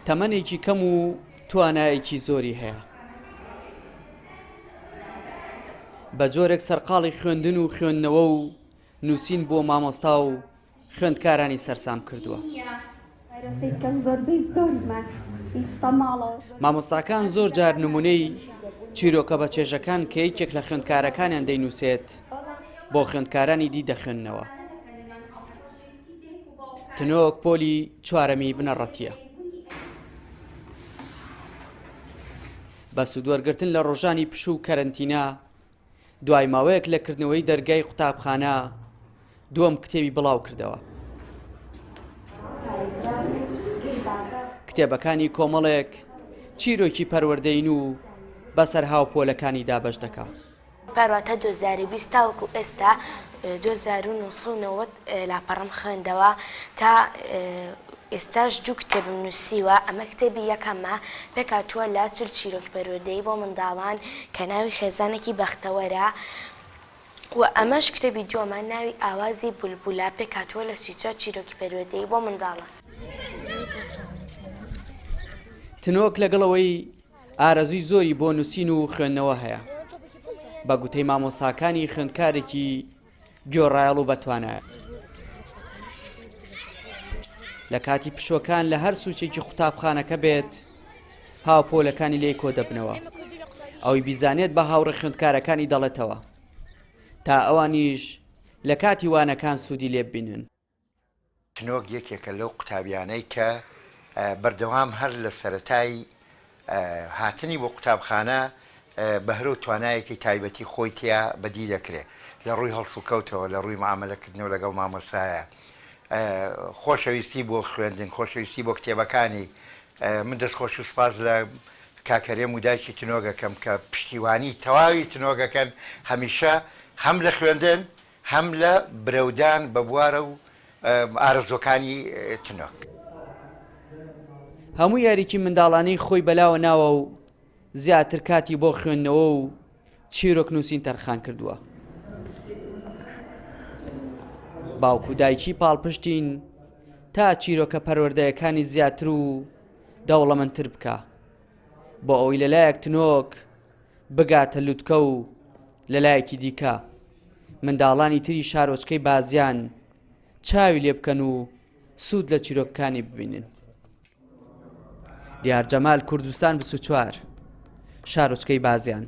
تەمەنێکی کەم و توانایەکی زۆری هەیە. بە جۆرێک سەرقاڵی خوێندن و خوێندنەوە و نووسین بۆ مامۆستا و خوێندکارانی سەرسام کردووە. مامۆستاکان زۆر جار نمونەی چیرۆکە بەچێژەکان کە یەکێک لە خوێندکارەکانیان دەینووسێت بۆ خوێندکارانی دی دەخوێندنەوە. تنۆک پۆلی چوارەمی بنەڕەتییە. بە سوودوەرگرتن لە ڕۆژانی پشوو و کەرەنتینە، دوای ماوەیەک لە کردنەوەی دەرگای قوتابخانە، دووەم کتێبی بڵاو کردەوە. کتێبەکانی کۆمەڵێک چیرۆکی پەروەردەیین و بەسەر هاوپۆلەکانی دابەش دەکا. پار واتە 2020 تاوەکو ئێستا 2990 لاپەڕەم خوێندەوە تا ئێستاش دوو کتێبم نووسیوە ئەمە کتێبی یەکەمە پێکهاتووە لە 40 چیرۆکی پەروەردەیی بۆ منداڵان کە ناوی خێزانێکی بەختەوەرە و ئەمەش کتێبی دووەمە ناوی ئاوازی بولبولە پێکهاتووە لە 34 چیرۆکی پەروەردەیی بۆ منداڵان. تنۆک لەگەڵ ئەوەی ئارەزووی زۆری بۆ نووسین و خوێندنەوە هەیە. بە گوتەی مامۆستاکانی خوێندکارێکی گوێڕایەڵ و بەتوانایە. لە کاتی پشووەکان لە هەر سوچێکی قوتابخانەکە بێت هاوپۆلەکانی لێی کۆدەبنەوە. ئەوی بیزانێت بە هاوڕێ خوێندکارەکانی دەڵێتەوە تا ئەوانیش لە کاتی وانەکان سوودی لێ ببینن. تنۆک یەکێکە لەو قوتابیانەی کە بەردەوام هەر لە سەرەتای هاتنی بۆ قوتابخانە بەهرە و توانایەکی تایبەتی خۆی تیا بەدی دەکرێ لە ڕووی هەڵسوکەوتەوە لە ڕووی معامەلەکردنەوە لەگەڵ مامۆستایە خۆشەویستی بۆ خوێندن خۆشەویستی بۆ کتێبەکانی من دەستخۆش و سپاس لە کاک هەرێم و دایکی تنۆک ئەکەم کە پشتیوانی تەواوی تنۆک ئەکەن هەمیشە هەم لە خوێندن هەم لە برەودان بە بوارە و ئارەزووەکانی تنۆک. هەموو یاریی منداڵانەی خۆی بەلاوە ناوە و زیاتر کاتی بۆ خوێندنەوە و چیرۆک نووسین تەرخان کردووە. باوک و دایکی پاڵپشتین تا چیرۆکە پەروەردەیەکانی زیاتر و دەوڵەمەندتر بکا بۆ ئەوەی لەلایەک تنۆک بگاتە لوتکە و لەلایەکی دیکە منداڵانی تری شارۆچکەی بازیان چاوی لێ بکەن و سوود لە چیرۆکەکانی ببینن. دیار جەمال کوردستان 24 شارۆچکەی بازیان.